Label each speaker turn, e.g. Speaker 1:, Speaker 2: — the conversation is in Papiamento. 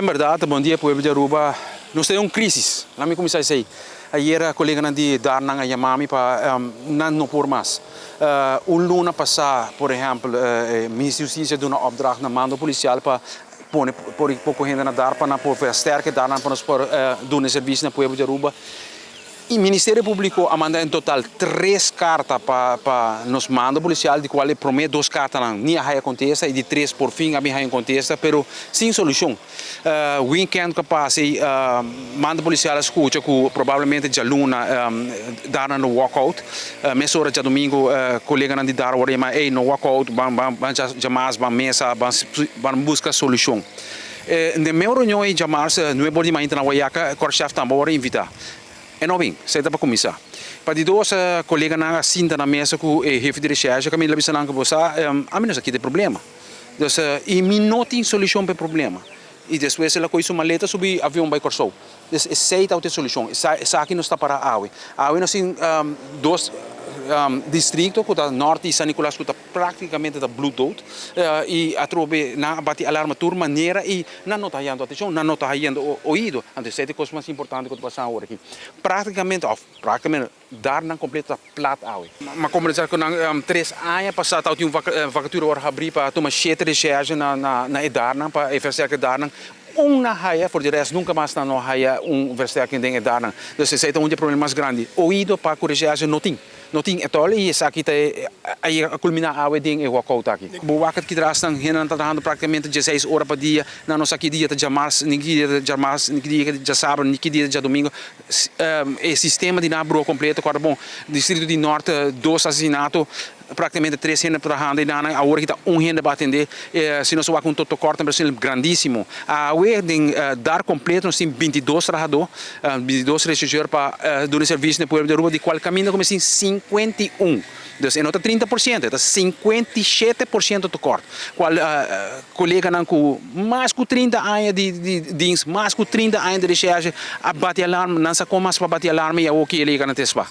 Speaker 1: En berdad, bon dia pueblo di Aruba. Nos ta den un crisis. Laat mi cuminsa esey. Ayera coleganan di Darnan a yama mi pa nan no por mas. Un luna pasa, por ehempel, Minister di Husticia a duna opdracht na mando policial pa pone poco hende na Dar pa nan por versterke Darnan pa nos por duna e servicio na pueblo di Aruba. E Ministerio Publico a manda en total tres carta pa nos mando policial, di cual e prome dos cartanan ni a haya contesta y di tres por fin a bin haya un contesta, pero sin solucion. Weekend cu a pasa e mando policial a scucha cu probablemente djaluna Darnan lo walk out. Mesora djadomingo coleganan di Dar worde yama, ey, no walk out, ban ban djamas, ban mesa, ban busca solucion. Den meu reunion ey djamars nuebe or di mainta na Wayaca, Korpschef tambe a worde invita. E no bin, esei ta pa kuminsá. Pa di dos, koleganan a sinta na mesa ku e hefe di reshershe kaminda el a bisa nan ku bo sa, ami no sa kita e problema. Dus, i mi no tin solushon pa e problema. I despues el a kohe su maleta subi avion bai Kòrsou. Dus esei tabata e solushon. Esaki nos ta para awe. Awe nos tin dos distrikto ku ta Nòrt i San Nikolas ku ta Práktikamente ta bloeddood i atrobe nan a bati alarma tur manera i nan no ta hayando atenshon, nan no ta hayando oido. Anto esei ta e kos mas importante ku ta pasa awor aki. Práktikamente òf práktikamente dar nan kompleto ta plat awe. M'a kombersa ku nan 3 aña pasá tabatin un vakatura wòrdu habrí pa tuma shete reshèrshe na e darnan pa e versterk e darnan. Un nan haya, for di rèst nunka mas nan no haya un versterking den e darnan. Dus esei ta un di e problema mas grandi. Oido pa ku reshèrshe no tin. No tin etòl i esaki ta a yega a kulminá awe den e walkout aki. Bo wak aki tras nan hendenan ta trahando praktikamente 16 ora pa dia, nan no sa ki dia ta djamars, ni ki dia ta djarmars, ni ki dia ta djasabra, ni ki dia ta djadomingo. E sistema di nan a brua kompleto. Kòrda bon, distrito di Nòrt dos asesinato, praktikamente tres hende trahando i nan awor aki ta un hende pa atendé. Si nos wak un tokòrt nan grandísimo. Awe den dar kompleto nos tin 22 trahadó. 22 rechercheur pa duna servicio na e pueblo di Aruba, di cual caminda cu mester tin 51. Dus e no ta 30%, e ta 57% tekort. Cual coleganan cu mas cu 30 aña di dienst, mas cu 30 aña di recherche a bati alarma, nan sa con mas pa bati alarma y awo ki e yega na te spa.